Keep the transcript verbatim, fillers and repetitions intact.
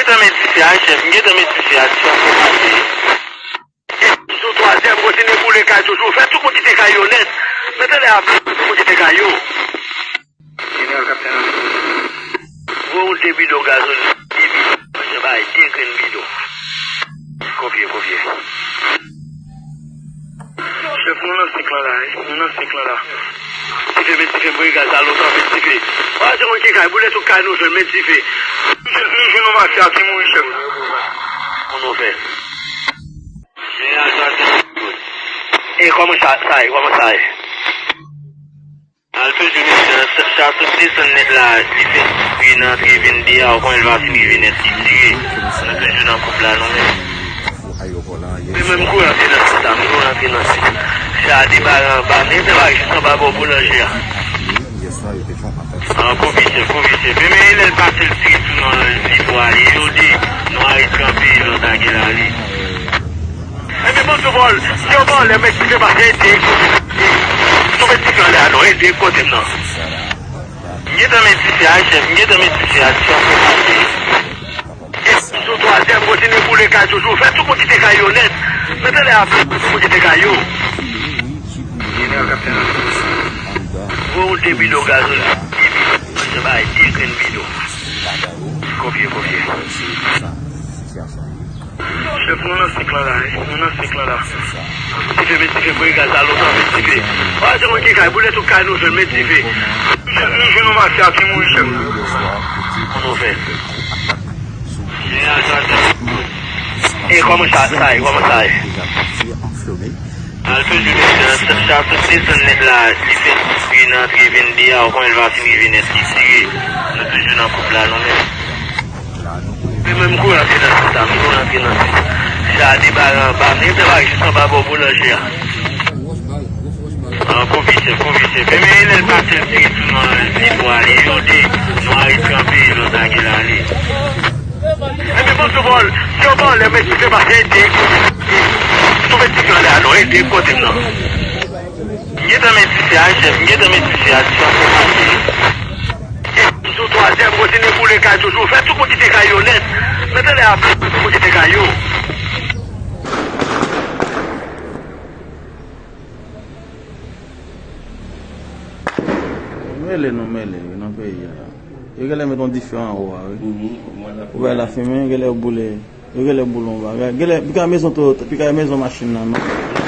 Gentan met dife a, chèf. M gentan met dife a, dife a kòmanse. Sou twazyèm, kontinye boule kay toujou. Fè tout moun kite kay yo nèt. Mete lè a, fè tout moun kite kay yo. Jeneral k ap fè nan. Voye yon de bidon gazolin. De bidon. Mwen bay de grenn bidon. Konfye, konfye. Chèf, nou nan senk lan la, wi. Nou nan senk lan la. Dife, met dife, voye gaz la lontan, met dife. Wa, se moun ki kay, boule tout kay nou jwenn, met dife. Nou jwenn yon mafya ki mouri, chèf. Moun ouvè. E kòman sa, sa ye, kòman sa ye? Al toujou mesye, sa, sa tout desann nèt la, li fè, li nan antre vennde a, ou konnen l va fin rive nèt, li tire. Nou toujou nan koup la, nou menm. Li menm kou rantre nan sit la, m kou rantre nan sit. Sa a debare anba, men se pa jis anba bò boulanje a. An, kou visye, kou visye. Men, men, lè l pase, l tire tou nan, li pou ale, yo de, nou arete kanpe, nou lage l ale. Ebyen, bon, sou vòl, yo vòlè, men ki se pase, ede, kote m nan. Sou met ti anlè a, non, ede, kote m nan. M gentan met dife a, chèf, m gentan met dife a, dife a kòmanse. Sou twazyèm, kontinye boule kay toujou. Fè tout moun kite kay yo nèt. Mete lè a, fè tout moun kite kay yo. Jeneral k ap fè nan. Voye yon de bidon gazolin. De bidon. Mwen bay de grenn bidon. Konfye, konfye. Chèf, nou nan senk lan la, wi. Nou nan senk lan la. Dife, met dife, voye gaz la lontan, met dife. Wa, se moun ki kay, boule tout kay nou jwenn, met dife. Nou jwenn yon mafya ki mouri, chèf. Moun ouvè. E kòman sa, sa ye, kòman sa ye? Al toujou mesye, sa, sa tout desann nèt la, li fè, li nan antre vennde a, ou konnen l va fin rive nèt, li tire. Nou toujou nan koup la, nou menm. Li menm kou rantre nan sit la, m kou rantre nan sit. Sa a debare anba, men se pa jis anba bò boulanje a. An, kou visye, kou visye. Men, men, lè l pase, l tire tou nan, li pou ale, yo de, nou arete kanpe, nou lage l ale. Ebyen, bon, sou vòl, yo vòlè, men ki se pase, ede, kote m nan. Sou met ti anlè a, non, ede, kote m nan. M gentan met dife a, chèf, m gentan met dife a, dife a kòmanse. Sou twazyèm, kontinye boule kay toujou. Fè tout moun kite kay yo nèt. Mete lè a, fè tout moun kite kay yo. Mele nou mele, wi, nan peyi a la. Yo genlè met yon dife anwo a, wi. Ou wè la fimen, genlè boule. Yo genlè boule yon bagay. Genlè, pika mezon to, pika mezon machin nan, non.